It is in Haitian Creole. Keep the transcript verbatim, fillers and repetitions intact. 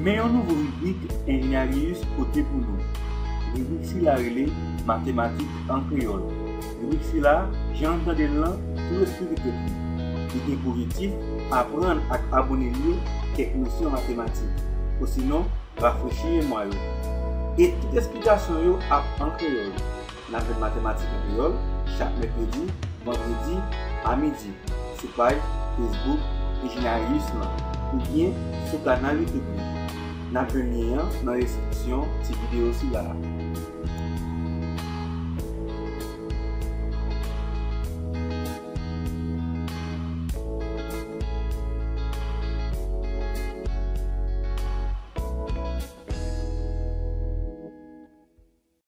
Men yon nouvo ribrik Enjenyarius pote pou nou. Ribrik sila rele Matematik an Kreyòl. Ribrik sila, jan n tande l lan, tou espri li te pli. Li gen pou objektif aprann ak abone l yo kèk nosyon matematik, osinon rafrechi memwa yo. E tout esplikasyon yo ap an kreyòl. N ap jwenn Matematik an Kreyòl chak mèkredi, vandredi, a midi, sou paj Facebook Enjenyarius lan, oubyen sou kanal YouTube li. N ap jwenn lyen an nan deskripsyon ti videyo sila a.